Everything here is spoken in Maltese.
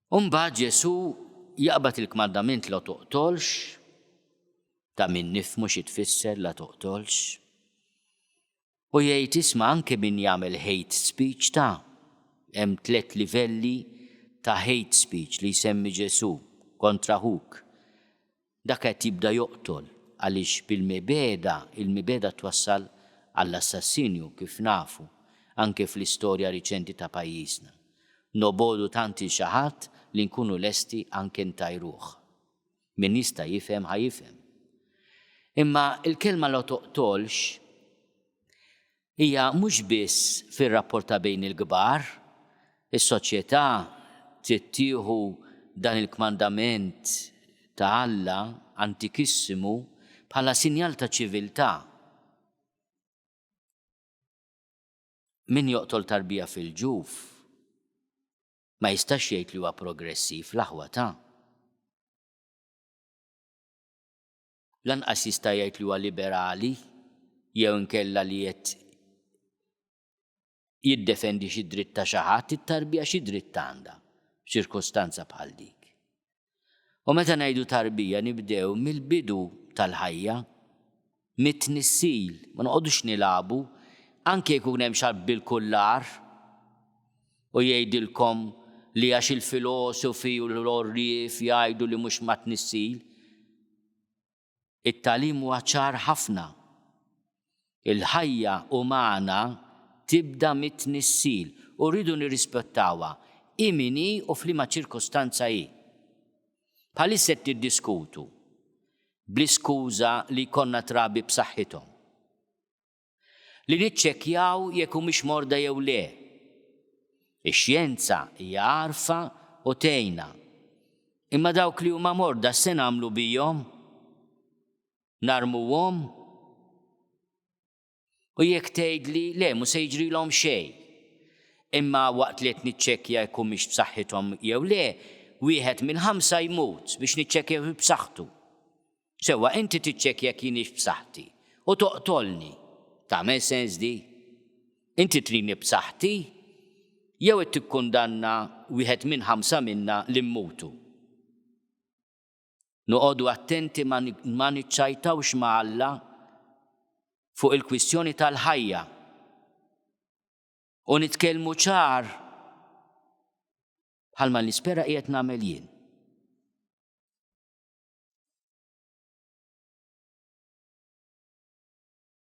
U mbagħad Ġesù jaqbad il-kmandament la toqtolx, ta' min nifhmu xi tfisser la toqtolx, u jgħid isma' anke min jagħmel hate speech ta' hemm tlett livelli ta' hate speech li jsemmi Ġesù kontra ħuk. Dak qed jibda joqtol għaliex bil-mibegħda, il-mibegħda twassal għall-assassinju kif nafu anke fl-istorja riċenti ta' pajjiżna. Nobogħdu tant 'il xi ħadd li nkunu lesti anke ntajruh. Min jista' jifhem ħa jifhem. Imma l-kelma la toqtolx hija mhux biss fir-rapport ta' bejn il-kbar, is-soċjetà trid tieħu dan il-kmandament ta' Alla antikissimu bħala sinjal ta' ċiviltà. Min joqtol tarbija fil-ġuf ma jistax jgħid li huwa progressiv l-aħwa ta'. Lanqas jista' jgħid li huwa liberali jew inkella li qed jiddefendi xi dritt ta' xi ħadd, it-tarbija xi dritt għandha f'ċirkustanza bħal dik. U meta ngħidu tarbija nibdew mill-bidu tal-ħajja, mit-tnissil, ma noqogħdux nilagħbu, anke jekk ikun hemm xi ħadd bil-kullar u jgħidilkom li għax il-filosofi u l-għorrief jgħidu li mhux mat-tnissil. It-tagħlim huwa ċar ħafna. Il-ħajja umana tibda mit-tnissil u rridu nirrispettawha, hi min hi u f'liema ċirkustanza hi. Bħalissa qed niddiskutu bl-iskuża li jkollna trabi b'saħħithom. Li niċċekkjaw jekk humiex morda jew le. Ix-xjenza hija għarfa u tgħinna. Imma dawk li huma morda x'se nagħmlu bihom? Narmuhom? U jekk tgħidli le mhu se jiġrilhom xejn. Imma waqt li qed niċċekkja jekk humiex b'saħħithom jew le, wieħed minn ħamsa jmut biex niċċekkja jekk b'saħħtu. Sewwa, inti tiċċekkja jekk jiniex b'saħħti u toqtolni. Tagħmel sens di? Inti trini b'saħħti jew qed tikkundanna wieħed minn ħamsa minna li mmutu? Noqogħdu attenti ma niċċajtawx ma' Alla fuq il-kwistjoni tal-ħajja u nitkellmu ċar bħalma nispera qiegħed nagħmel jien.